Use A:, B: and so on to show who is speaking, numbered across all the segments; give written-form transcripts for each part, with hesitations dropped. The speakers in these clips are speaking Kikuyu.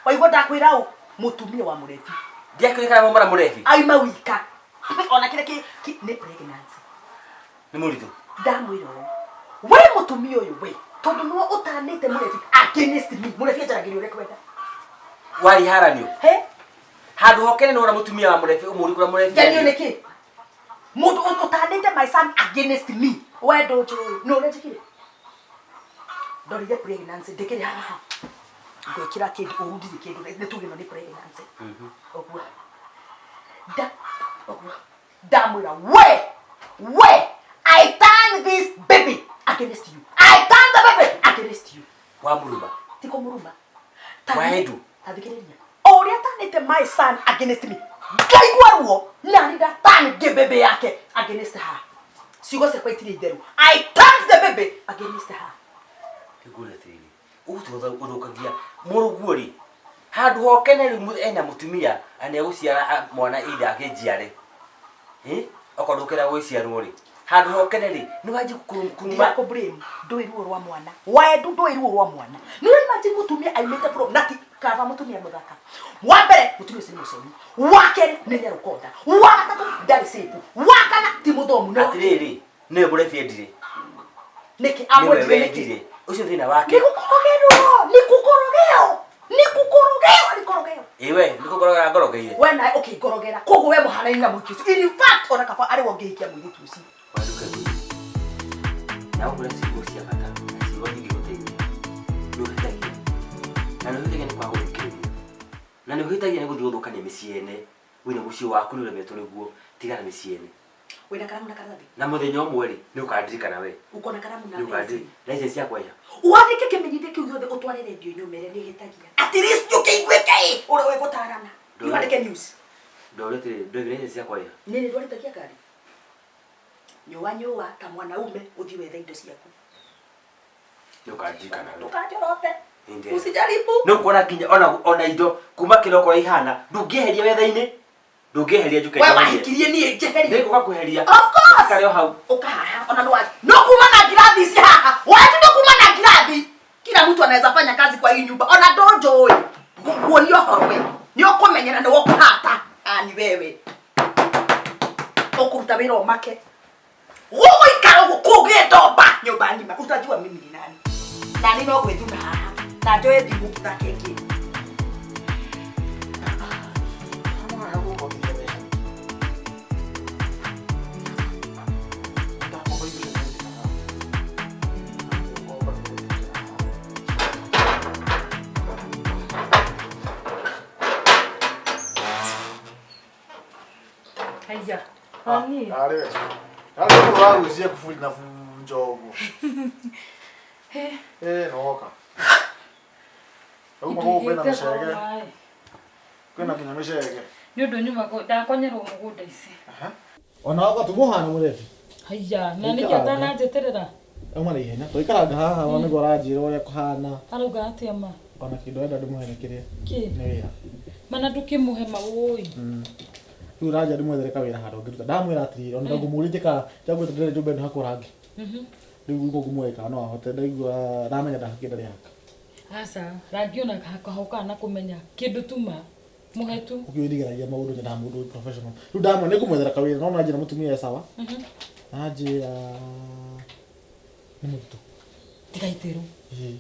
A: Waigua ndakwĩra ũ mũtumia wa mũrebi.
B: Ndiakĩũĩ kana mauma na mũrebi.
A: Aima wika. Ona kĩrĩa kĩ kĩ- nĩ pregnancy.
B: Nĩ mũritũ.
A: Ndamwĩra ũũ. We mũtumia ũyũ we tondũ nĩwe ũtanĩte mũrebi against me. Mũrebi anjaragĩria ũrĩa kwenda.
B: Wari haranio.
A: He?
B: Handũ hokene nĩ wona mũtumia wa mũrebi ũmũri kũrĩa mũrebi.
A: Ngenio nĩ kĩ? Mũndũ ũtanĩte my son against me. We ndũnjũĩ. Nĩ ũrĩa njĩkire? Ndorire pregnancy ndĩkĩrĩ haha. Ngwĩkĩra kĩndũ ũru ndirĩ kĩndũ nĩ tuge ĩno nĩ pregnancy. Ũguo. Nda ũguo. Ndamwĩra we we I turn this baby against you. I turn the baby against you.
B: Wamũruma.
A: Ti kũmũruma.
B: Waendu.
A: Ta thikĩrĩria. O ũrĩa tanĩte my son against me. Ngaigua ruo na nĩ ndatani baby yake against her. Ciugo ciakwa itirĩ itheru. I turned the baby against her.
B: Ngũria atĩrĩrĩ, ũguo ũthũkagia mũrũguo rĩ, handũ hokene rĩu ena mũtumia na nĩegũciara mwana either akĩnjiare, ĩ okorwo ndũkĩenda gũgĩciarwo rĩ, handũ hokene rĩ, nĩ wanjie kũruma.
A: Ndirakũ blame, ndũĩ ruo rwa mwana. Waendu ndũĩ ruo rwa mwana. Nĩ ũra imagine mũtumia aimĩte from na ti kaba mũtumia mũthaka. Wa mbere mũtumia ũcio nĩ mũcori. Wa kerĩ nĩ nyarũkonda. Wa gatatũ ndarĩ cĩpu. Wa kana ti mũthomu. Na wa
B: Atĩrĩrĩ, nĩwe mũrebi endire.
A: Nĩkĩ
B: Nĩwe
A: amwendire nĩkĩ?
B: wendire. Ũcio thĩna wake.
A: Nĩ gũkorogerwo, nĩ gũkorogeo, nĩ gũkorogeo, nĩ korogeo.
B: Ĩ we, nĩ kũngorogera ngorogeire.
A: We nawe ũkĩngorogera, koguo we mũhanaine na mũhiki ũcio. In fact, ona kaba arĩ we ũngĩhikia mũirĩtu ũcio.
B: Waruka rĩu. Na ũkũrĩa ciugo cia bata na ciugo ingĩgũteithia. Nĩ ũhĩtagia. Na nĩ ũhĩtagia nĩ kwaga gũthikĩrĩria. Na nĩ ũhĩtagia nĩ gũthiĩ gũthũkania mĩciĩ ene. Wĩna mũciĩ waku nĩ ũremetwo nĩguo, tigana na mĩciĩ ene.
A: Wĩna karamu na karatathi?
B: Na mũthenya ũmwe rĩ, nĩ ũkandirikana we.
A: Uko na karamu na
B: Nĩ ũkandirikana.
A: pencil?
B: License yakwa ĩha?
A: Wandĩke kĩmenyithia kĩu gĩothe ũtware redio-inĩ ũmere nĩ hĩtagia. At least ũkĩiguĩke ĩ ũrĩa ũgũtarana.
B: Ndũrĩ-
A: Wandĩke news.
B: Ndore atĩrĩrĩ, ndũĩ license yakwa ĩha?
A: Nĩ nĩ ndwarithagia ngari. Nyũa nyũa ta mwanaume ũthiĩ wethe indo ciaku.
B: Nĩ ũkandirikana we.
A: Ndũkanjorote.
B: Nĩ ndĩrenda.
A: Usijaribu.
B: Nĩ ũkuona nginya ona ona indo kuma kĩroko ũrĩa ihana ndũngĩeheria metha-inĩ ndũngĩeheria njuke
A: We
B: njeherie.
A: wahikirie niĩ njeherie.
B: Nĩngũka kweheria.
A: Of course.
B: Ikare o hau.
A: Uka haha ona no no kuma na ngirathi ici haha watu no kuma na ngirathi kila mtu anaweza fanya kazi kwa hii nyumba ona ndonjũĩ nguonia ũhoro we nĩ ũkũmenyera nĩ ũkũhata ani wewe ũkũruta wĩra ũmake gũgũikara ũguo kũgĩe ndomba nyũmba ng'ima utajua mimi ni nani nani no gwĩthuna haha na njoe thimũ thake ngĩ
C: Haiya. Nani?
D: Arĩ we. Arĩ we ũragucia kuburi na njogu. Eh, no woka. Auma gũkũ kwĩna mĩcege. Kwĩna nginya mĩcege.
C: Nĩ ũndũ nyuma ndakonyerwo mũgũnda ici.
D: Ona wakwa tumuhana mũrebi.
C: Haiya, na nĩkĩ ũtananjĩtĩrĩra?
D: Auma na ihenya. Tũikaranga haha ona nĩguo aranjĩra ũrĩa kũhana.
C: Arauga atĩa ma?
D: Ona kĩndũ arenda ndĩmũhe nĩ kĩrĩa.
C: Kĩ?
D: Nĩ wĩra.
C: Mana ndũkĩmũhe ma ũĩ.
D: Rĩu ũranjĩra ndĩmwethere kawĩra handũ angĩruta. Ndamwĩra atĩrĩrĩ, ona ngũmũrĩtie kana njagwĩte ndĩrenda nyũmba ĩno hakwo rangi. Rĩu ngũmũhe kana no ahote ndaigua ndamenya ndahakĩte ndarĩhaka.
C: Aca, rangi ona kahokaga na kũmenya kĩndũ tu ma. Mũhe tu.
D: Ũkĩũĩ ndigeragia maũndũ nyendaga mũndũ wĩ professional. Rĩu ndamwĩra nĩngũmwethera kawĩra no nanjĩra mũtumia e sawa. Anjĩra nĩ mũritũ.
C: Tiga itherũ.
D: Ĩĩ.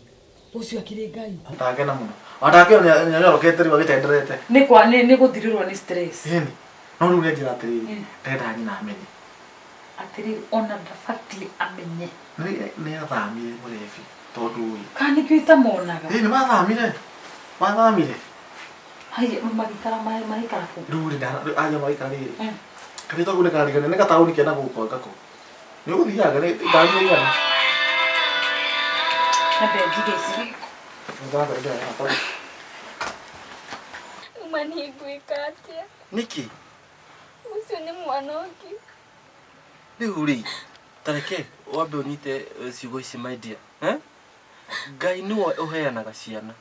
C: Ũcio akĩrĩ Ngai.
D: Ndakena mũno. Ona ndakĩona nĩanyorokete rĩu agĩtenderete.
C: Nĩ kwa nĩ nĩ gũthirĩrwo nĩ stress.
D: Ĩni. No rĩu nĩanjĩra atĩrĩrĩ, ndenda nyina amenye.
C: Atĩrĩrĩ ona ndabatiĩ amenye.
D: Nĩ nĩ athamire mũrebi tondũ ĩ.
C: Kana nĩkĩo itamonaga.
D: Ĩĩ nĩ mathamire. Mathamire.
C: Haiya magĩikara magĩikara kũ?
D: Rĩu rĩ aja magĩikara rĩrĩ. Karĩtwa kau nĩ kararigania nĩ gataũni kena gũkũ anga kũ. Nĩ ũgũthiaga nĩ ngari nĩ igana.
C: Nyambe njige ici gĩko.
E: Uma niĩ ngwĩka atĩa?
B: Nĩkĩ?
E: Ũcio nĩ mwana ũngĩ.
B: Rĩu rĩ, ta reke wambe ũnyite ciugo ici my dear. Eh? Ngai nĩwe ũheanaga ciana.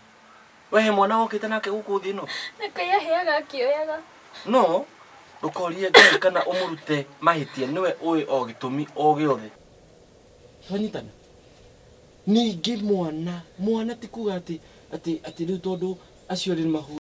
B: We he mwana wokĩte nake gũkũ thĩ ĩno?
E: Na Ngai aheaga akĩoyaga.
B: No ndũkorie Ngai kana ũmũrute mahĩtia nĩwe ũĩ o gĩtũmi o gĩothe. Twanyitana? Ningĩ mwana, mwana ti kuga atĩ atĩ atĩ rĩu tondũ
F: Acio erĩ nĩ mahũrĩtwo.